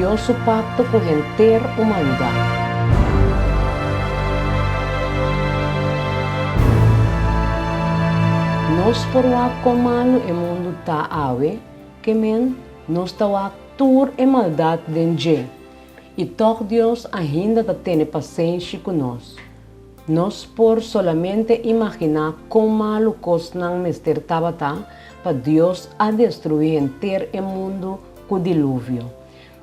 Dios su pakto ku henter humanidat. Nos por wak kon malu e mundu ta awe, ke men nos ta wak tur e maldat den dje, i tòg Dios ainda ta tene pasenshi ku nos. Nos por solamente imaginá kon malu kosnan mester tabata pa Dios a destruí henter e mundu ku diluvio.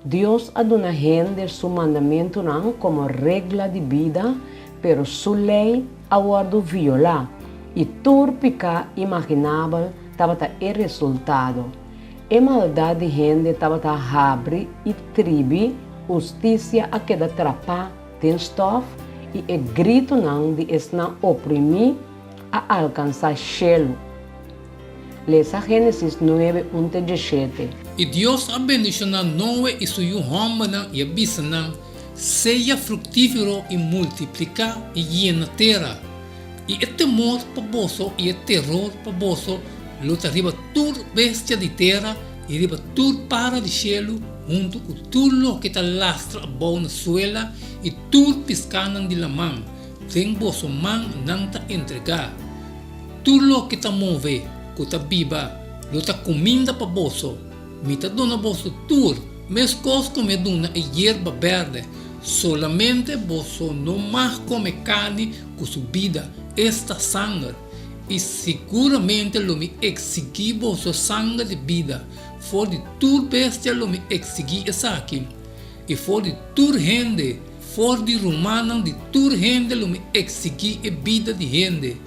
Dios a duna hende su mandamentunan komo regla di bida, pero su lei a wòrdu violá, i tur piká imaginabel tabata e resultado. E maldat di hende tabata habri i tribi, hustisia a keda trapá den stòf i e gritunan di esnan oprimí a alkansá shelu. Lesa Génesis nuebe, un te dieshete. I Dios a bendishoná Noe i su yu hòmbernan i a bisa nan, Sea fruktífero i multipliká i yena tera. I e temor pa boso i e teror pa boso lo ta riba tur bestia di tera i riba tur para di shelu huntu ku tur loke ta lastra abou na suela i tur piskánan di laman, den boso man nan ta entregá. Tur loke ta move ku ta biba lo ta kuminda pa boso. Mi ta duna boso tur, meskos ku mi a duna e yerba bèrdè. Solamente boso no mag kome karni ku su bida, esta sanger. I siguramente lo mi eksigí boso sanger di bida. For di tur bestia lo mi eksigí esaki, i for di tur hende, for di rumannan di tur hende lo mi eksigí e bida di hende.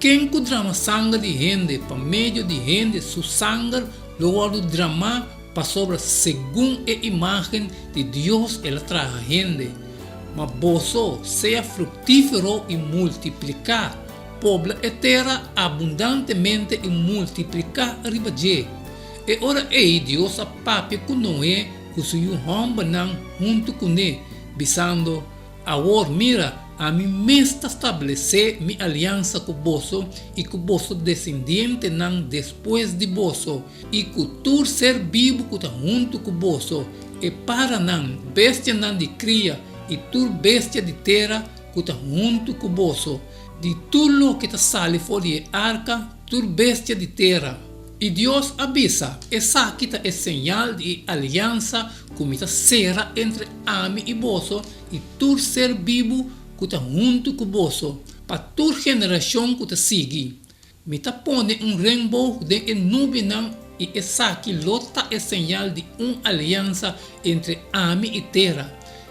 Ken ku drama sanger di hende pa medio di hende su sanger lo wòrdu dramá pasobra segun e imágen di Dios el a traha hende. Ma boso sea fruktífero i multipliká, pobla e tera abundantemente i multipliká riba dje. E ora ei Dios a papia ku Noé ku su yu hòmbernan huntu kuné, bisando, Awor, mira, ami mes ta stablesé mi aliansa ku boso i ku boso desendientenan despues di boso, i ku tur ser bibu ku ta huntu ku boso, e paranan, bestianan di kria i tur bestia di tera ku ta huntu ku boso, di tur loke ta sali for di e arka, tur bestia di tera. I Dios a bisa, Esaki ta e señal di e aliansa ku mi ta sera entre ami i boso i tur ser bibu ku ta huntu ku boso, pa tur generashon ku ta sigui. Mi ta pone un renboog den e nubianan i esaki lo ta e señal di un aliansa entre ami i tera.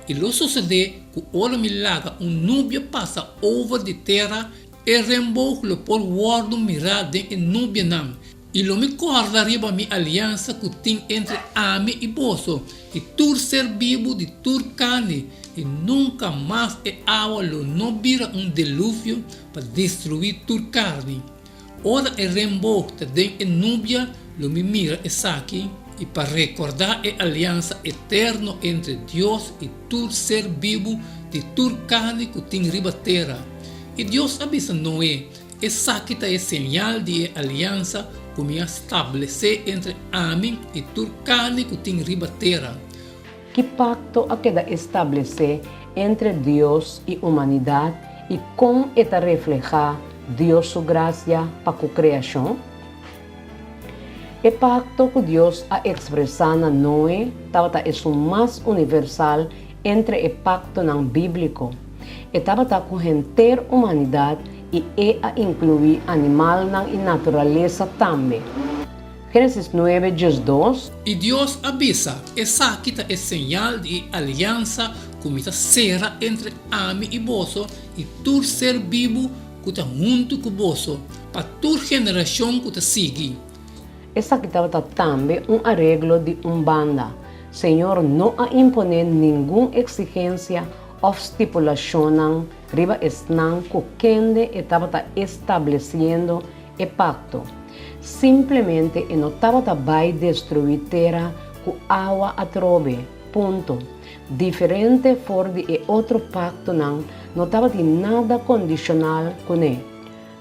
I lo sosodé ku ora mi laga un nubia pasa over di tera, e renboog lo por wòrdu mirá den e nubianan, i lo mi kòrda riba mi aliansa ku tin entre ami i boso i tur ser bibu di tur karni, i nunka mas e awa lo no bira un deluvio pa destruí tur karni. Ora e renboog ta den e nubia, lo mi mira esaki, i pa rekordá e aliansa eterno entre Dios i tur ser bibu di tur karni ku tin riba tera. I Dios a bisa Noe, Esaki ta e señal di e aliansa ku mi a stablesé entre ami i tur karni ku tin riba tera. Ki pakto a keda establesé entre Dios i humanidat, i kon e ta reflehá Dios su grasia pa ku kreashon? E pakto ku Dios a ekspresá na Noe tabata esun mas universal entre e paktonan bíbliko. E tabata ku henter humanidat i e a inkluí animalnan i naturalesa tambe. Génesis nuebe, 12. I Dios a bisa, Esaki ta e señal di e aliansa ku mi ta sera entre ami i boso i tur ser bibu ku ta huntu ku boso, pa tur generashon ku ta sigui. Esaki tabata tambe un areglo di un banda. Señor no a imponé ningun eksigensia òf stipulashonnan riba esnan ku kende e tabata establesiendo e pakto. Simplemente e no tabata bai destruí tera ku awa atrobe, punto. Diferente for di e otro paktonan, no tabatin nada kondishonal kuné.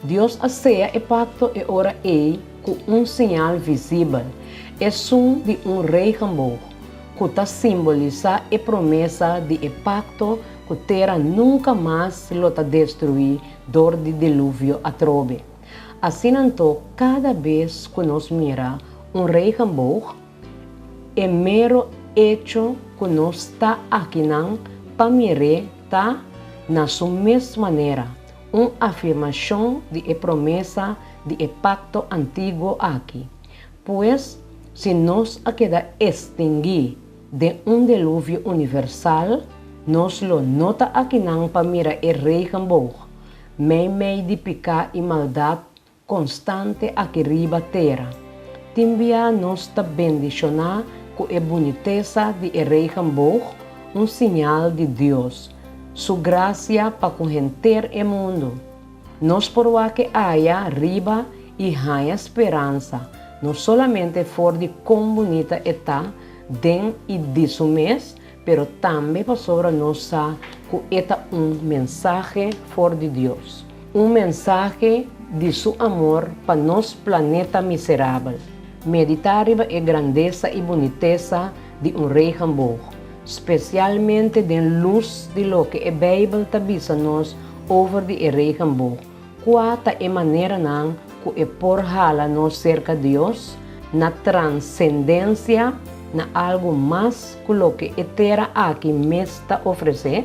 Dios a seya e pakto e ora ei ku un señal visibel, esun di un regenboog. ku ta simbolisá e promesa di e pakto ku tera nunka mas lo ta destruí dor di diluvio atrobe. Asina anto, kada bes ku nos mira un regenboog, e mero echo ku nos ta akinan pa mir'é ta, na su mes manera, un afirmashon di e promesa di e pakto antiguo aki. Pues, si nos a keda estinguí den un deluvio universal, nos lo no ta akinan pa mira e regenboog, meimei di piká i maldat konstante aki riba tera. Tin bia nos ta bendishoná ku e bunitesa di e regenboog, un siñal di Dios Su grasia pa ku henter e mundu. Nos por wak e aya riba i haña speransa, no solamente for di kon bunita e ta den i di su mes, pero tambe pasobra nos sa ku e ta un mensahe for di Dios, un mensahe di su amor pa nos planeta miserabel. Meditá riba e grandesa i bunitesa di un regenboog, spesialmente den lus di loke e Beibel ta bisa nos over di e regenboog. Kua ta e maneranan ku e por hala nos serka Dios, na transendensia, na algu mas ku loke e tera aki mes ta ofresé?